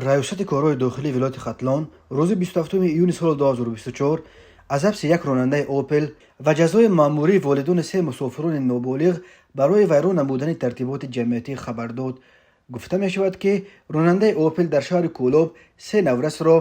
Раёсати корҳои дохилии вилояти Хатлон рӯзи 27 июни соли 2024 аз ҳабси як ронандаи «Опел» ва ҷазои маъмурии волидони се мусофирони ноболиғ барои вайрон намудани тартиботи ҷамъиятӣ хабар дод. Гуфта мешавад, ки ронандаи «Опел» дар шаҳри Кӯлоб се наврасро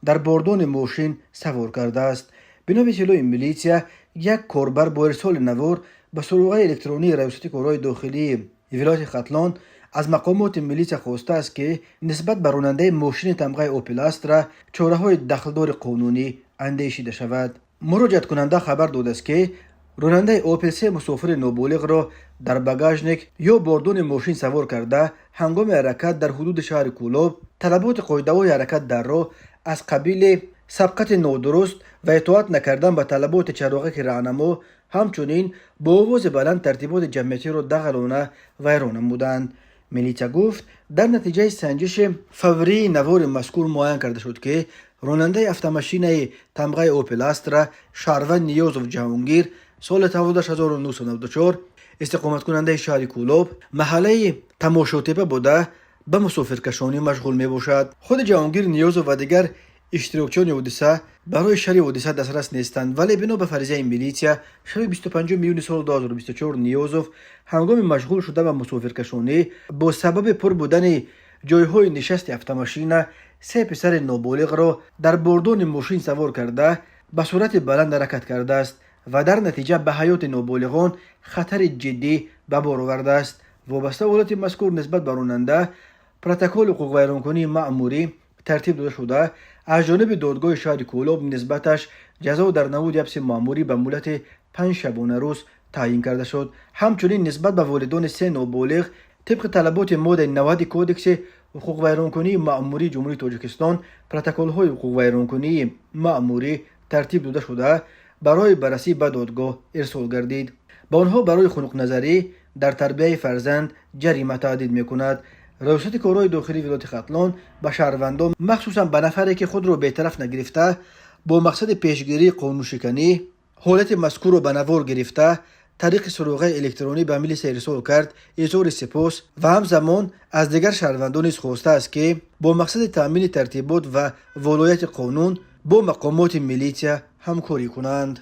дар бордони мошин савор кардааст. Бино ба иттилои милитсия, як корбар бо ирсоли навор ба суроғаи электронии Раёсати корҳои дохилии вилояти Хатлон аз мақомоти милитсия хостааст, ки нисбат ба ронандаи мошини тамғаи «Опел Астра» чораҳои дахлдори қонунӣ андешида шавад. Муроҷиаткунанда хабар додааст, ки ронандаи «Опел» се мусофири ноболиғро дар багажник ё бордони мошин савор карда, ҳангоми ҳаракат дар ҳудуди шаҳри Кӯлоб талаботи қоидаҳои ҳаракат дар роҳ аз қабили сабқати нодуруст ва итоат накардан ба талаботи чароғаки раҳнамо, ҳамчунин бо овози баланд тартиботи ҷамъиятиро дағалона вайрон намуданд. Милитсия гуфт, дар натиҷаи санҷиши фаврии навори мазкур муайян карда шуд, ки ронандаи автомошинаи тамғаи «Опел Астра» шаҳрванд Ниёзов Ҷаҳонгир, соли таваллудаш 1994, истиқоматкунандаи шаҳри Кӯлоб, маҳаллаи Тамошотепа буда, ба мусофиркашонӣ машғул мебошад. Худи Ҷаҳонгир Ниёзов ва дигар иштирокчиёни ҳодиса барои шарҳи ҳодиса дастрас нестанд, вале бино ба фаризаи милитсия, шаби 25 июни соли 2024 Ниёзов ҳангоми машғул шуда ба мусофиркашонӣ бо сабаби пур будани ҷойҳои нишасти автомошина се писари ноболиғро дар бордони мошин савор карда, ба суръати баланд ҳаракат кардааст ва дар натиҷа ба ҳаёти ноболиғон хатари ҷиддӣ ба бор овардааст. Вобаста ба ҳолати мазкур нисбат ба ронанда протоколи ҳуқуқвайронкунии маъмурӣ тартиб дода шуда, аз ҷониби додгоҳи шаҳри Кӯлоб нисбаташ ҷазо дар намуди ҳабси маъмурӣ ба муҳлати 5 шабонарӯз таъйин карда шуд. Ҳамчунин нисбат ба волидони се ноболиғ тибқи талаботи моддаи 90 Кодекси ҳуқуқвайронкунии маъмурии Ҷумҳурии Тоҷикистон протоколҳои ҳуқуқвайронкунии маъмурӣ тартиб дода шуда, барои баррасӣ ба додгоҳ ирсол гардид. Ба онҳо барои хунукназарӣ дар тарбияи фарзанд ҷарима таҳдид мекунад. Раёсати корҳои дохилии вилояти Хатлон ба шаҳрвандон, махсусан ба нафаре, ки худро бетараф нагирифта, бо мақсади пешгирии қонуншиканӣ ҳолати мазкурро ба навор гирифта, тариқи суроғаи электронӣ ба милиса ирсол кард, изҳори сипос ва ҳамзамон аз дигар шаҳрвандон низ хостааст, ки бо мақсади таъмини тартибот ва волояти қонун бо мақомоти милитсия ҳамкорӣ кунанд.